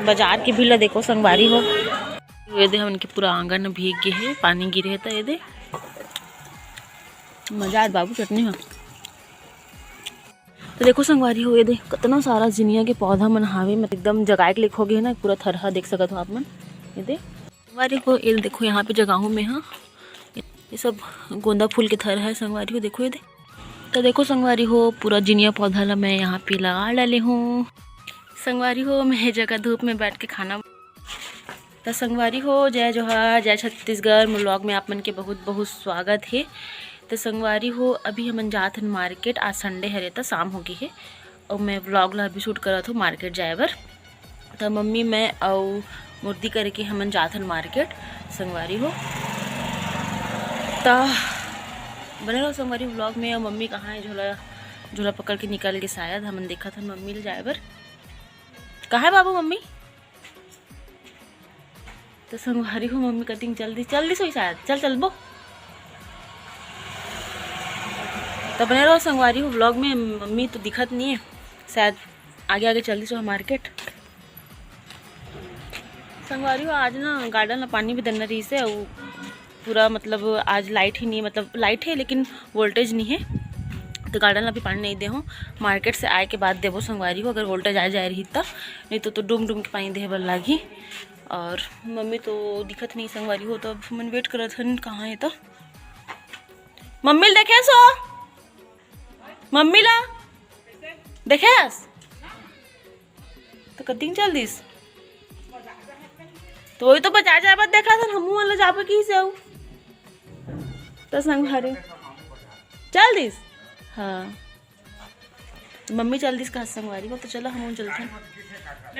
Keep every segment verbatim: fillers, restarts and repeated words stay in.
बाजार के भीड़ ला देखो संगवारी हो, ये दे हमन के पूरा आंगन भीग गे हे, पानी गिरे हे त ये दे मजा आत बाबू चटनी ह। तो देखो संगवारी हो, ये दे कतना सारा जिनिया के पौधा मन हावे, मतलब एकदम जगाए के लेक हो गे हे ना, पूरा थरहा देख सकत हो आप मन। ये दे संगवारी हो, ये देखो यहाँ पे जगाहूँ मैं, हाँ, ये सब गोंदा फूल के थरहा हे संगवारी हो, देखो ये दे। तो देखो संगवारी हो, पूरा जिनिया पौधा ला मैं यहाँ पे लगा डाले हूँ। संगवारी हो, मैं ये जगह धूप में बैठ के खाना। तो संगवारी हो, जय जोहार, जय छत्तीसगढ़, मोर vlog में आप मन के बहुत बहुत स्वागत हे। तो संगवारी हो, अभी हमन जात हन market, आज Sunday हरे त शाम हो गे हे, अउ मैं vlog ला अभी shoot करत हूँ market जाए बर। त मम्मी, मैं अउ मुर्दी करके हमन जात हन market संगवारी हो। त बने रहो संगवारी vlog में। अउ मम्मी कहाँ हे, झोला झोला पकड़ के निकल गे शायद, हमन देखत हन मम्मी ले जाए बर। कहाँ हे बाबू मम्मी? तो संगवारी हो, मम्मी कतिक चल दिस, चल दिस होही शायद, चल चलबो। तो बने रहो संगवारी हो vlog में, मम्मी तो दिखत नहीं है, शायद आगे आगे चल दिस होही market। संगवारी हो, आज ना garden ला पानी भी देना रहिस हे, अउ पूरा मतलब आज light ही नहीं, मतलब light है लेकिन voltage नहीं है, तो garden ला भी पानी नहीं दे हूँ। Market से आए के बाद देबो संगवारी हो, अगर voltage आ जाए रही त, नहीं तो, तो डूम डूम के पानी दे बर लागी। और मम्मी तो दिखत नहीं संगवारी हो, तो अब हमन wait करत हन कहाँ है तो। मम्मी ला देखे सो, मम्मी ला देखे हस? तो कतिक चल दिस? तो वही तो बचा जाए, बाद देखा था, हमू वाला जाबे की से आऊ। तो संगवारी चल दिस। हाँ, मम्मी चल दिस कहा संगवारी को, तो चलो हम चलते हैं।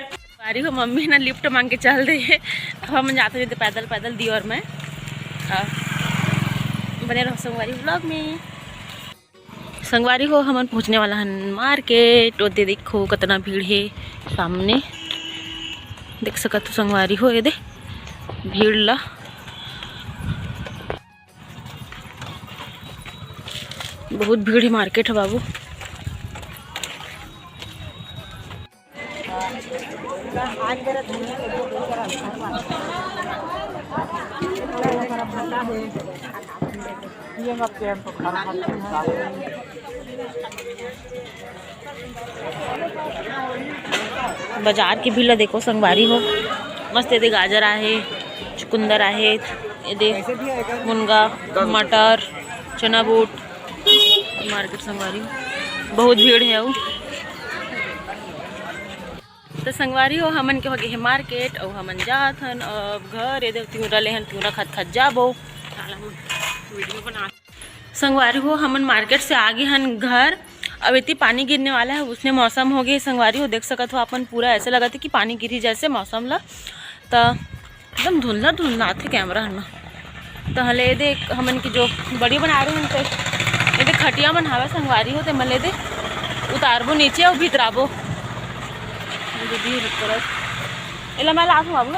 संगवारी को मम्मी ना lift मांग के चल दे, अब हम जाते रहते पैदल पैदल दी और मैं। हाँ, बने रहो संगवारी vlog में। संगवारी हो, हमन पहुँचने वाला हन market। ओ दे देखो, कतना भीड़ हे सामने, देख सकत हो संगवारी हो, ये दे भीड़ ला, बहुत भीड़ हे market ह बाबू। बाजार के भीड़ ला देखो संगवारी हो, मस्त एदे गाजर आहे, चुकुंदर आहे, एदे मुनगा, मटर, चना बूट। Market संगवारी हो, बहुत भीड़ हे अउ। तो संगवारी हो, हमन के हो गे हे market अउ हमन जात हन अब घर। एदे तिवरा ले हन, तिवरा खत खत जाबो। संगवारी हो, हमन market से आ गे हन घर। अब एती पानी गिरने वाला है, उसने मौसम हो गे हे संगवारी हो, देख सकत हो अपन पूरा ऐसे लगत हे कि पानी गिरी जैसे मौसम ला। त एकदम धुंधला धुंधला आथे camera हर ना। त हले एदे हमन की जो बड़ी बना रहे हन, ते एदे खटिया मन हावे संगवारी हो, ते मन ले दे उतारबो नीचे अउ भीतराबो। दीदी हेल्प करत, एला मैं लात हूँ बाबू।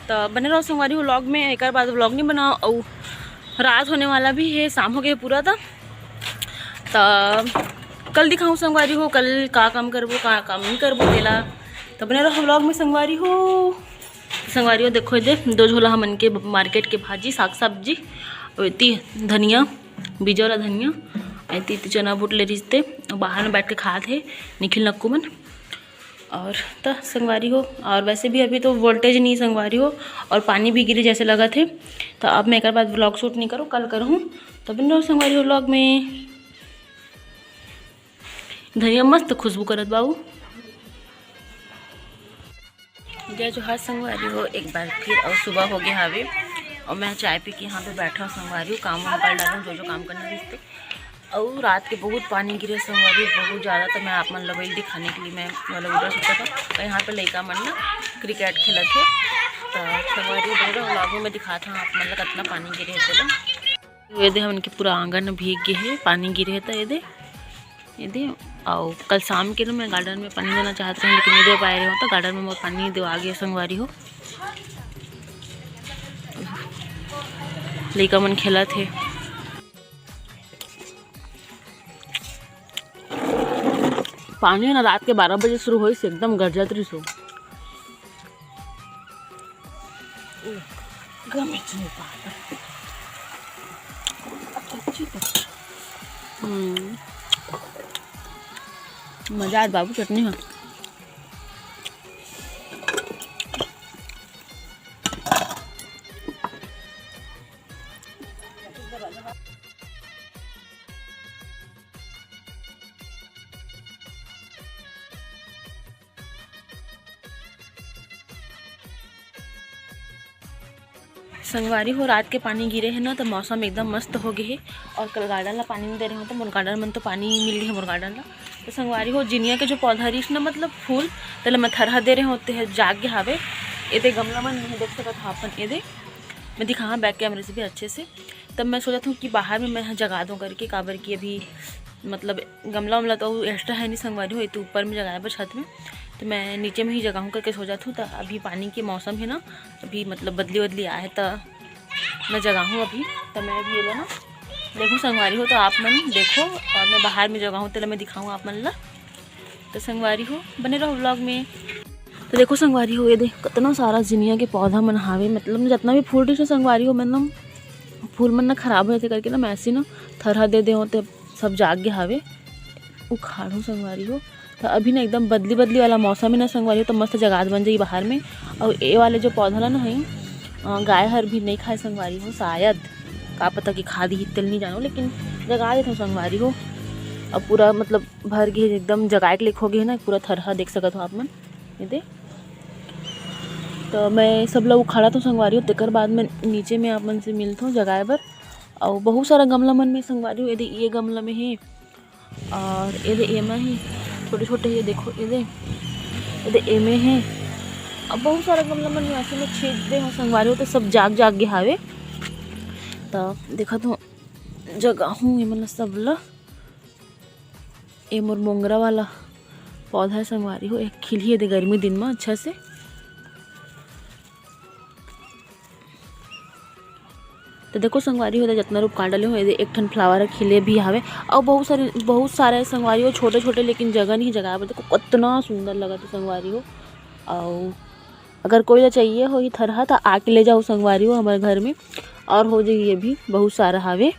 त बने रहो संगवारी हो vlog में, एकर बाद vlog नहीं बनाओ। अउ रात होने वाला भी है, शाम हो गए पूरा। त त कल दिखाऊँ संगवारी हो, कल का काम करबो, का काम नहीं करबो तेला। त बने रहो vlog में संगवारी हो। संगवारी हो, देखो एदे दो झोला हमन के market के भाजी, साग सब्जी, अउ एती धनिया, बीजा वाला धनिया, एती, एती चना बूट ले रिश्ते, बाहर में बैठ के खात हे निखिल नक्कू मन। और त संगवारी हो, और वैसे भी अभी तो voltage नहीं संगवारी हो, और पानी भी गिरे जैसे लगत हे। त अब मैं एकर बाद vlog shoot नहीं करूँ, कल करूँ। त बने रहो संगवारी हो vlog में। धनिया मस्त खुशबू करत बाबू। जय जोहार संगवारी हो, एक बार फिर अउ सुबह हो गया हावे अउ मैं चाय पी के यहाँ पे बैठा हूँ संगवारी हो, काम वाम कर डालूँ जो जो काम करना रिश्ते। अउ रात के बहुत पानी गिरे संगवारी, बहुत ज़्यादा। तो मैं आप मन ल वही दिखाने के लिए मैं वाला video shoot करता हूँ। और यहाँ पे लइका मन ना cricket खेलत हे, तो संगवारी बोल रहे vlog में दिखात हूँ आप मन ल कितना पानी गिरे हे तेला। ये दे हमन के पूरा आंगन भीग गे हे, पानी गिरे हे त ये दे, ये दे। अउ कल शाम के ना मैं garden में पानी देना चाहत रहूँ, लेकिन नहीं दे पाए रहे हूँ, तो garden में मोर पानी देवा गे संगवारी हो। लइका मन खेलत हे। पानी ह ना रात के बारह बजे शुरू होइस, एकदम गरजत रहिस हो। गमेच नहीं पाता। अच्छी तो। हम्म। मजा आत बाबू चटनी ह। संगवारी हो, रात के पानी गिरे हे ना, त मौसम एकदम मस्त हो गे हे। और कल garden ला पानी नइ दे रहे हो, त मोर garden मन तो पानी मिल गे हे मोर garden ला। त संगवारी हो, जिनिया के जो पौधा रहिस ना, मतलब फूल, तेला मैं थरहा दे रहे हो, ते ह जाग गे हावे। एदे गमला मन में देख सकत हो अपन, एदे मैं दिखाहा back camera से भी अच्छे से। तब मैं सोचत हूँ कि बाहर में मैं ह जगा दूँ करके, काबर कि अभी मतलब गमला उमला तो extra है नहीं संगवारी हो, ये तो ऊपर में जगाए बर छत में, तो मैं नीचे में ही जगाहूँ करके सोचत हूँ। तो अभी पानी के मौसम है ना, अभी मतलब बदली बदली आए, तो मैं जगाहूँ अभी। तो मैं अभी एला ना देखूँ संगवारी हो, तो आप मन देखो और मैं बाहर में जगाहूँ, तेला मैं दिखाऊँ आप मन ला। तो संगवारी हो, बने रहो vlog में। तो देखो संगवारी हो, ये दे कितना सारा जिनिया के पौधा मन हावे, मतलब जितना भी फूल रहिस संगवारी हो, मतलब फूल मन ना खराब होथे करके ना मैं ऐसे ना थरहा दे दे होते, सब जाग गे हावे। उखाड़ू संगवारी हो, तो अभी ना एकदम बदली बदली वाला मौसम है ना संगवारी हो, तो मस्त जगात बन जाई बाहर में। और ये वाले जो पौधा ला ना है, अ, गाय हर भी नहीं खाए संगवारी हो, शायद, का पता कि खा दी तेल नहीं जानो, लेकिन जगा देत हो संगवारी हो। अब पूरा मतलब भर गे, एकदम जगाए के लेक हो गे हे ना, पूरा थरहा देख सकत हो आप मन। ये दे, तो मैं सब ला उखाड़ा तो संगवारी हो, तेकर बाद में नीचे में आप मन से मिलत हो जगाए बर। और बहुत सारा गमला मन में संगवारी हो, ये दे, ये गमला में है, और ये दे, एमा ही छोटे छोटे, ये देखो, ये दे, ये दे, एमे है। अब बहुत सारा गमला मन में ऐसे में छीट दे हो संगवारी हो, तो सब जाग जाग गे हावे। तो देखत हो, जगाहूँ ये मन सब ला। ये मोर मोंगरा वाला पौधा है संगवारी हो, एक खिलही दे गर्मी दिन में अच्छा से। तो देखो संगवारी हो, जितना रूप काट डाले हो, ये दे एक ठन flower खिले भी हावे, और बहुत सारे, बहुत सारे संगवारी हो, छोटे छोटे, लेकिन जगह नहीं जगह पर। देखो कितना सुंदर लगा था संगवारी हो। और अगर कोई ला चाहिए हो ये थरहा, तो आके ले जाओ संगवारी हो हमारे घर में, और हो जाइए भी बहुत सारा हावे,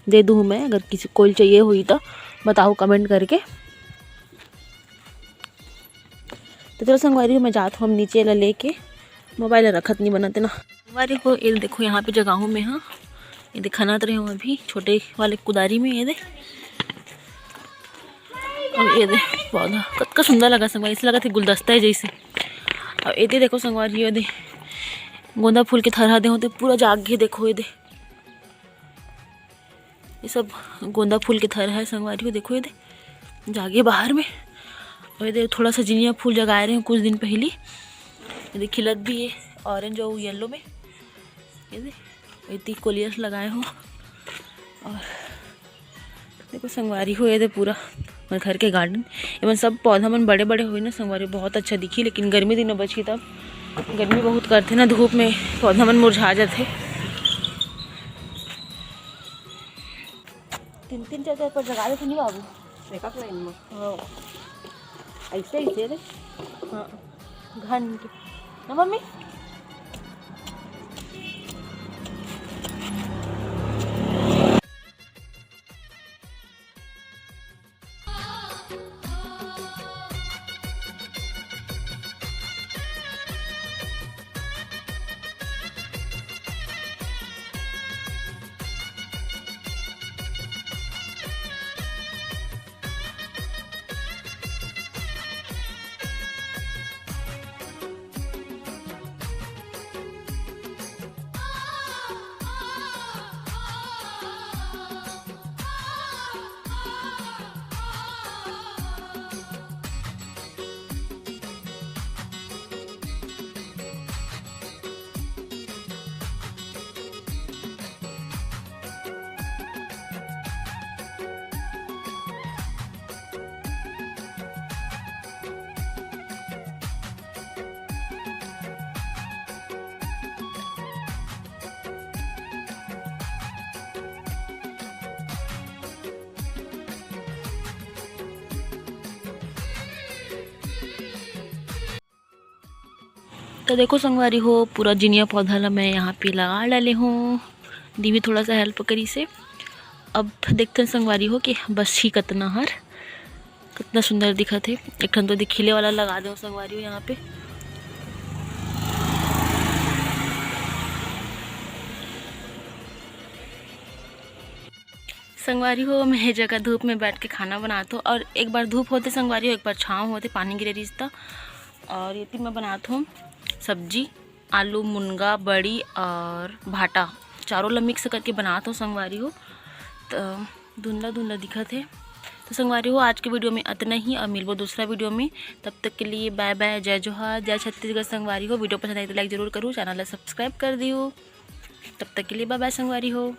दे दूँ मैं। अगर किसी कोई चाहिए हुई तो बताओ comment करके। तो चलो संगवारी हो, मैं जात हूँ हम नीचे ला लेके, मोबाइल ला रखत नहीं बनत ना। संगवारी हो, ये देखो यहाँ पे जगाहूँ मैं, हाँ, ये दे खनत रहे हूँ अभी छोटे वाले कुदारी में, ये दे, और ये दे पौधा कतका सुंदर लगा संगवारी, ऐसे लगा थे गुलदस्ता है जैसे। और ये दे देखो संगवारी, ये दे गोंदा फूल के थरहा दे होते पूरा जाग गे, देखो ये दे। ये सब गोंदा फूल के थरहा है संगवारी हो, देखो ये दे जागे बाहर में। और ये दे थोड़ा सा जिनिया फूल जगाए रहे हैं कुछ दिन पहली, ये दे खिलत भी है orange और yellow में। ये दे इतनी कोलियस लगाए हो। और देखो संगवारी हो, ये दे पूरा मोर घर के garden, एमन सब पौधा मन बड़े बड़े होई ना संगवारी, बहुत अच्छा दिखी, लेकिन गर्मी दिन में बचही तब, गर्मी बहुत करथे ना, धूप में पौधा मन मुरझा जाथे। तीन तीन चार चार पर जगा देथे नहीं बाबू, एक एक लाइन में। हाँ। ऐसे ही तेरे। हाँ। घन के ना मम्मी। तो देखो संगवारी हो, पूरा जिनिया पौधा ला मैं यहाँ पे लगा डाले हूँ। दीदी थोड़ा सा हेल्प करिस हे। अब देखते हैं संगवारी हो कि बचही कतना हर, कतना सुंदर दिखत हे। एक ठन तो दे खिले वाला लगा देव संगवारी हो यहाँ पे। संगवारी हो, मैं ये जगह धूप में बैठ के खाना बनात हूँ, और एक बार धूप होथे संगवारी हो, एक बार छाँव होथे, पानी गिरे रिहिस त। और ये तीन मैं बनात हूँ सब्जी, आलू, मुनगा, बड़ी और भाटा, चारों ला मिक्स करके बनात हूँ संगवारी हो। तो धुंधला धुंधला दिखत हे। तो संगवारी हो, आज के वीडियो में अतना ही, और मिलबो दूसरा वीडियो में। तब तक के लिए बाय बाय, जय जोहार, जय छत्तीसगढ़ संगवारी हो। वीडियो पसंद आए तो लाइक जरूर करू, चैनल ला सब्सक्राइब कर दियो। तब तक के लिए बाय बाय संगवारी हो।